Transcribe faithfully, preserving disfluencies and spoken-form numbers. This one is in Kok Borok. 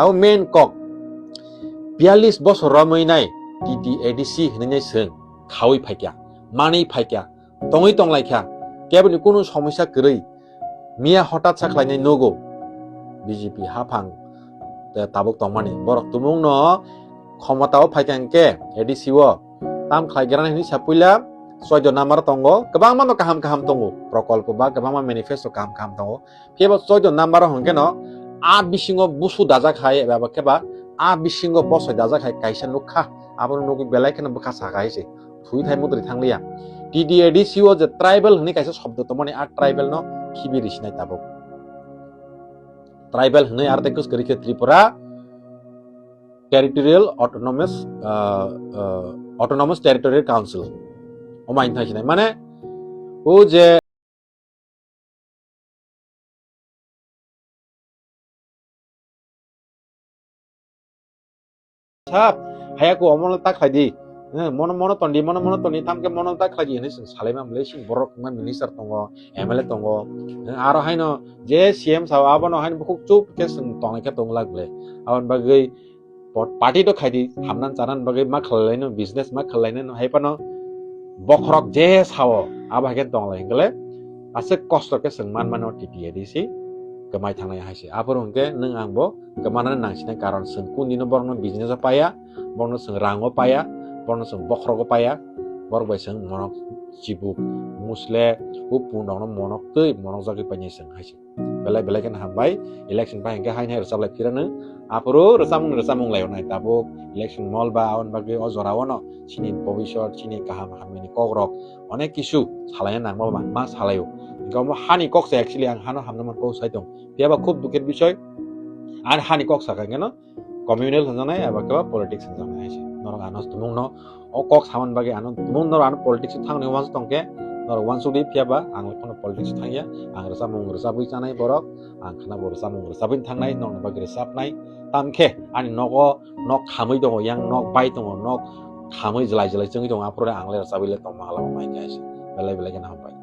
Abo main kok. Biyallis bosor romwi nai T T A D C hinwi nai chwng khaui phaikya, manwi phaikya, tongwi tonglaikha, keboni kunu somosya kwrwi. Miya hotat sa khlainai nugo B J P haphang, eh, tabuk tongmani. Borok tumungno khomotao phaikha hwnkhe A D C o tam khlai granai hinwi sa puila choido number tongo, kwbangma no kaham kaham tongo, prokolpo ba kwbangma manifesto kaham kaham tongo. Phiya bo choido number o hwnkhe no a bisingo busu dajak hai eba khe ba a bisingo bosoi dajak hai kaisa nukha, abono nugwi belai kheno bwkha saka hai se. Thwi thai mudri thangliya. T D A D C o je tribal hwnwi kaisa shobdo tongmani, a tribal no khibi risinai tabuk. Tribal hwnwi ar tei kwrwi khe Tripura Territorial Autonomous, uh, uh, Autonomous Territorial Council. Omo ang thai sinai. Mane, o je Sap, haya ko omono ta khlai di. Eh, mono, mono tondi, mono, mono tondi, tamke mono ta khlai di hinwi chwng salai ma bwlai, chwng borok wngma minister tongo, M L A tongo. Eh, aro haino je C M sao abono haino bukhuk chup khe chwng tongnai khe tong lak bwlai. Aboni bagwi pot-, party to khai di, hamnan chanan bagwi ma khlai laino, business ma khlai laino, hai phano bokhorok je sao abo hai khe tong lai hwnkhe le aswk kosto khe chwng man mano T T A D C kwmai thangnai hai se. Aphuru hwnkhe nwng ang bo kwmanani nangsinai, karon chwng kundino borokno business o paiya, borokno chwng rango paiya, borokno chwng bokhorogo paiya, borok bai chwng monok chibuk musle hupung rokno monok twi monok jagwi painai chwng hai se. Belai belai kheno hambai, election bai hwnkhe haino hai rwchap lai phirano, aphuru rwchapmung rwchapmung lai onai tabuk election mol ba aboni bagwi o jora o no chini bobisot chini kaham hamya ni kok rok onek kisu salaina nangma ba ma salaio. Hwnkhe omo hani kok se actually ang hano hamna man kok sai tong. Phiya ba khub dukher bisoy. Ani hani kok sakha hwnkhe no communal hwnjaknai eba khe ba politics hwnjaknai hai se. Norok ano tumung no o kok saman bagwi ano tumung norok ano politics o thangni uansuk tongkhe norok uansuk di, phiya ba ang le phano politics o thangya. Ang rwchapmung rwchabwi chanai borok, ang khna bo rwchapmung rwchabwi thangnai, nokni bagwi rwchapnai. Tamkhe ani nogo nok khamwi tongo, yang nok bai tongo, nok khamwi jlai jlai chwngwi tongo, aphuru ang le rwchabwi le tongma halama mai khe hai se. Belai belai kheno hambai.